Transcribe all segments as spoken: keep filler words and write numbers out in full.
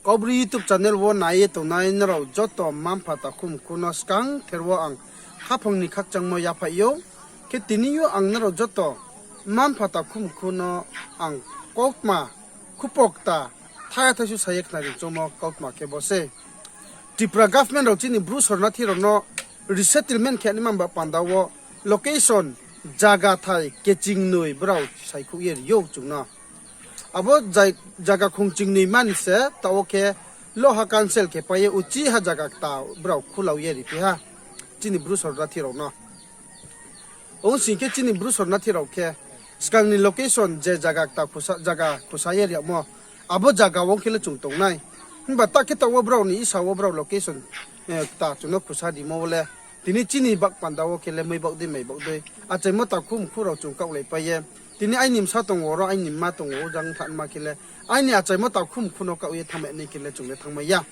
Kaubru YouTube channel wo nai ye tongnai nrao joto mma-mpha takhu mkhu no skangther wo ang khaphang ni khakchangmo yaphaih ou. Khe tini yo ang nrao joto mma-mpha takhu mkhu no ang kautma khupokta thaya thaisu sa ye khnari choungmo kautma khe bo sei. Tripura government rao chini Bru sornathi rao no resettlement khe naima ba panda wo location zaga thai kechingnoi brao saikhouh ye ri ou chung no. Abo zaga khongchingnoi mani se taoh wo khe loha cancel khe pai ye uchih ha zaga kta brao khulau ye riphi ha chini Bru sornathi rao no. Ong sing khe chini Bru sornathi rao khe skang ni location je zaga kta zaga khusa ye ri yagmo, abo zaga wo khe le chung tongnai. Himba ta khe taoh wo brao ni isa wo brao location kta chung no khusa rimo wo le tini chini bak panda wo khe le mui baoh dei mai baoh dei achaimo takhu mkhu rao chung kaohlaipai ye. Tini aini bsa tong wo ro, aini mma tong wo, jang thanma khe le aini achaimo takhu mkhu no kaoh ye thanngmai nai khe le chung le thanngmai ya.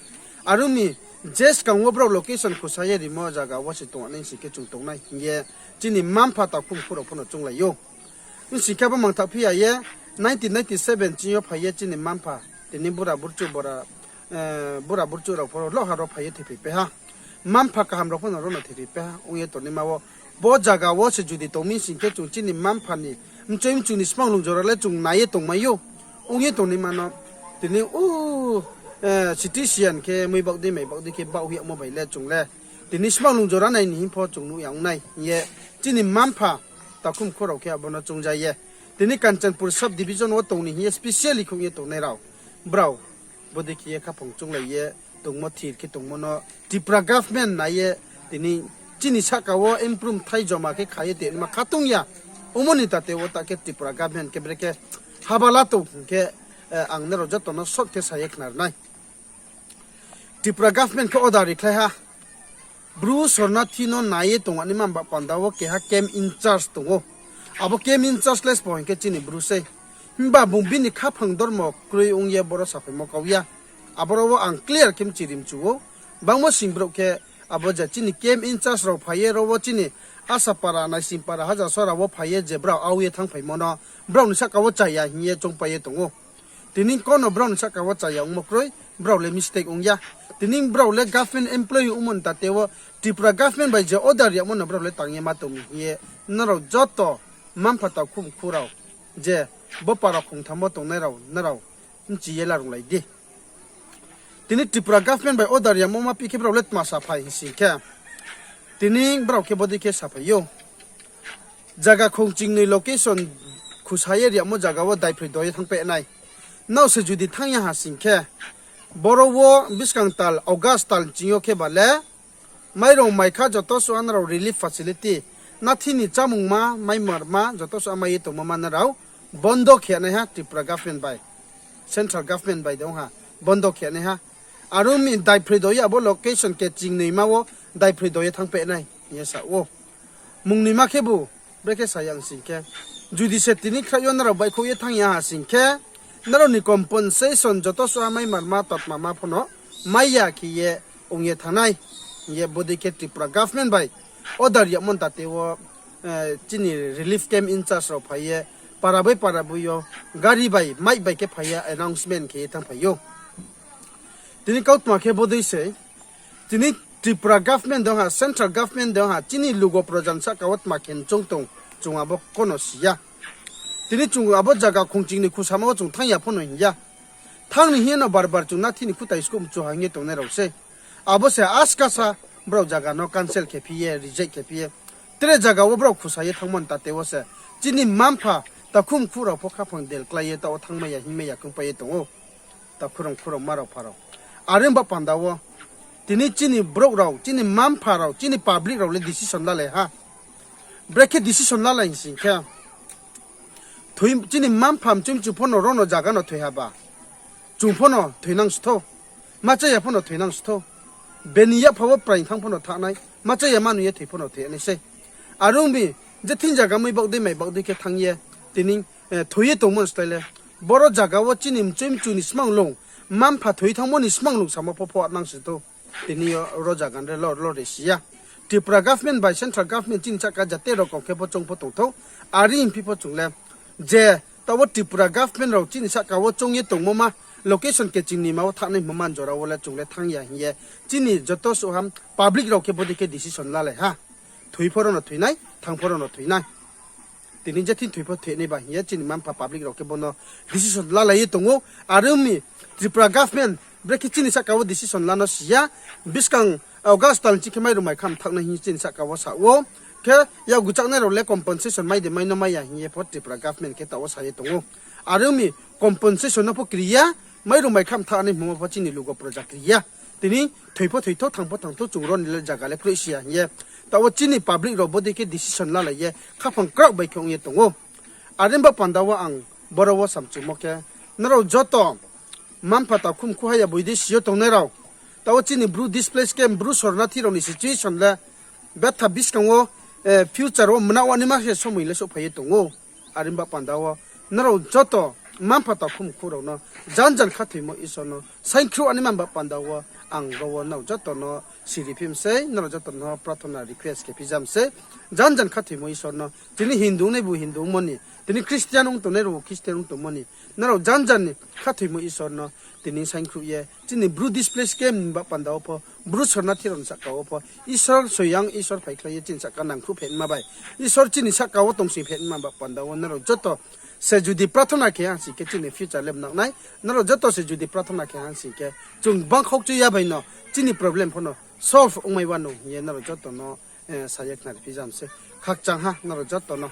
Are ong mi, je skang wo brao location khusa ye rimo zaga wo se tong nai sing khe chung tongnai hing ye chini mma-mpha takhu mkhu rao pho no chounglai ou. Ong sing khe abo mangthaoh phi ya ye, nineteen ninety seven ching yo phai ye chini mma-mpha, tini bura burchuh rao pho loha ro phai ye thoiphaipai ha. Mma-mpha kaham rao pho no ro no thoiphaipai ha ong ye tongnaima wo. Bo zaga wo se judi tong mi sing khe chung chini mma-mpha ni mchoi mchu ni smanglung jora le chung nai ye tongmai ou. Ong ye tongnaima no tini u city siyan khe mui baoh dei mai baoh dei khe baoh hoih yagmo bai le chung le tini smanglung jora nai ni hing pho chung nuh ya ong nai hing ye chini mma-mpha takhu mkhu rao khe abo no choungja ye. Tini Kanchanpur sub division wo tong ni hing ye specially khong ye tongnai rao, brao bodei khe ye khaphang chounglai ye tongmo thir khe tongmo no Tripura government nai ye tini chini sahka wo improve thai joma khe kha ye tongnaima khatung ya. Omo ni tate wo ta khe Tripura government khe brekhe habala tong hing khe ang nrao joto no short khe sa ye khnar nai. Tripura government khe order rikhlai ha. Bru sornathi no nai ye tong naima ba panda wo keha camp in charge tong ou. Abo camp in charge le sbo hing khe chini Bru sei. Himba bung bini khaphang dormo kroi ong ye boro saphaimo kau ya. Aboro wo ang clear khe mchiri mchu ou. Bangmo sing brouh khe abo je chini camp in charge rao phai ye ro wo chini Asapara, Naisingpara, Hajasora wo phai ye je brao au ye thanngphaimo no brao ni sahka wo chaya hing ye choungpai ye tong ou. Tini kono brao ni sahka wo chaya ongmo kroi, brao le mistake ong ya. Tini brao le government employee ongmo ni tate wo Tripura government bai je order yagmo no brao le tang ye ma tong mi hing ye nrao joto mma-mpha takhu mkhu rao je bo para khongtham wo tongnai rao nrao mchi ye larunglai di. Tini Tripura government bai order yamo ma pi khe brao le tma saphai hing sing khe, tini brao khe bodei khe saphai ou. Zaga khongchingnoi location khusa ye ri yamo zaga wo daiphroi do ye thanngpai nai. Nrao se judi thanng ya ha sing khe, boro wo buskang tal August tal ching yo khe ba le, mairung maikha joto suh nrao relief facility, nathi ni chámungma, maimarma joto suh mai ye tongmo ma nrao bondo khe nai ha Tripura government bai, central government bai de ong ha, bondo khe nai ha. Are ong mi daiphroi do ye abo location kechingnoi ma wo daiphroi do ye thanngpai nai hing ye sa ou. Mungnoima khebu brekhe sa ya sing khe, judi se tini khraih yo nrao baihkhouh ye thanng ya ha sing khe, nrao ni compensation joto suh maimarma tatmama pho no mai ya khe ye ong ye thanng nai hing ye bodei khe Tripura government bai order yagmo ni tate wo chini relief camp in charge rao phai ye para bai para boi yo gari bai, mic bai khe phai ye announcement khe ye thanngphai ou. Tini kautma khe bodei se, tini Tripura government de ong ha, central government de ong ha, chini lugo proja ni sahka wo tma khe choung tong, chung abo kono si ya. Tini chung abo zaga khongchingnoi khusama wo chung thanng ya pho no hing ya. Thanng ni hing ye no bar bar chung nathi ni khutai skuh mchu ha hing ye tongnai rao sei. Abo se askasa brao zaga no cancel khe phi ye, reject khe phi ye. Tre zaga wo brao khusa ye thanngmo ni tate wo se chini mma-mpha takhu mkhu rao pho khaphang del klái ye taoh wo thanngmai ya hingmai ya kongpai ye tong ou. Takhu rao mkhu rao, mma rao mpha rao. Are ong ba panda wo tini chini brouh rao, chini mma-mpha rao, chini public rao le decision lalai ha. Brekhe decision lalai hing sing khe, chini mma-mpha mchoi mchu pho no ro no zaga no thoi ha ba, chung pho no thoinang se thou, ma chaya pho no thoinang se thou, beni yapha wo praing thanng pho no thanng nai, ma chaya manu ye thoi pho no thoi nai sei. Are ong mi, je thing zaga mui baoh dei mai baoh dei khe thanng ye, tini thoi ye tongmo ni slái le, boro zaga wo chini mchoi mchu ni smanglung, mma-mpha thoi thanngmo ni smanglung samo pho pho nang se thou. Tini yo ro zaga ni re lo, lo re si ya. Tripura government bai central government chini sahka jate rokom khe pho choung pho tong thou. Are hing phi pho chung le, je taoh wo Tripura government rao chini sahka wo choung ye tongmo ma, location keching ni ma wo thanngnai hingmo man jora wo le chung le thanng ya hing ye, chini joto suhham public rao khe bodei khe decision lalai ha. Thoi pho rao no thoi nai, thanng pho rao no thoi nai. Tini je thing thoi pho thoi nai ba hing ye chini mma-mpha public rao khe bo no decision lalai ye tong ou. Are ong mi Tripura government brekhe chini sahka wo decision la no si ya. Buskang August tal ni ching khe mairung mai kha mthaoh nai hing ye chini sahka wo sa ou. Khe yakgu chánai rao le compensation mai de mai no mai ya hing ye pho Tripura government khe taoh wo sa ye tong ou. Are ong mi compensation no pho kri ya, mairung mai kha mthaoh nai hingmo pho chini lugo proja kri ya. Tini thoi pho thoi thou, thanng pho thanng thou, chung ro ni le zaga le kroih si ya hing ye. Taoh wo chini public rao bodei khe decision lalai ye khaphang kraoh bai khe ong ye tong ou. Are ong ba panda wo ang boro wo samchumo khe, nrao joto mma-mpha takhumkhu haya boidei si yo tongnai rao, taoh wo chini Bru displaced camp, Bru sornathi rao ni situation le betha buskang wo, future wo mna wa naima khe somoi le souhphai ye tong ou. Are ong ba panda wo nrao joto mma-mpha takhumkhu rao no janjan khathoimo Isor no saingkhruh naima ba panda wo ang ro wo nrao joto no siri phi mi sei, nrao joto no prathona request khe phi ja mi sei. Janjan khathoimo Isor no, tini Hindu ongnai bu Hindu ongmo ni, tini Christian ong tongnai rao bu Christian ong tongmo ni, nrao janjan ni khathoimo Isor no tini saingkhruh ye chini Bru displaced camp ni ba panda wo pho, Bru sornathi rao ni sahka wo pho Isor soyang Isor phaikhlai ye chini sahka nangkhruh phaima bai, Isor chini sahka wo tongsing phaima ba panda wo nrao joto se judi prathona khe ha sing khe chini future le mnang nai. Nrao joto se judi prathona khe ha sing khe chung bang khaukchu ya bai no chini problem pho no solve ongmai wanou hing ye nrao joto no sa ye khnari phi ja mi sei. Khakchang ha nrao joto no.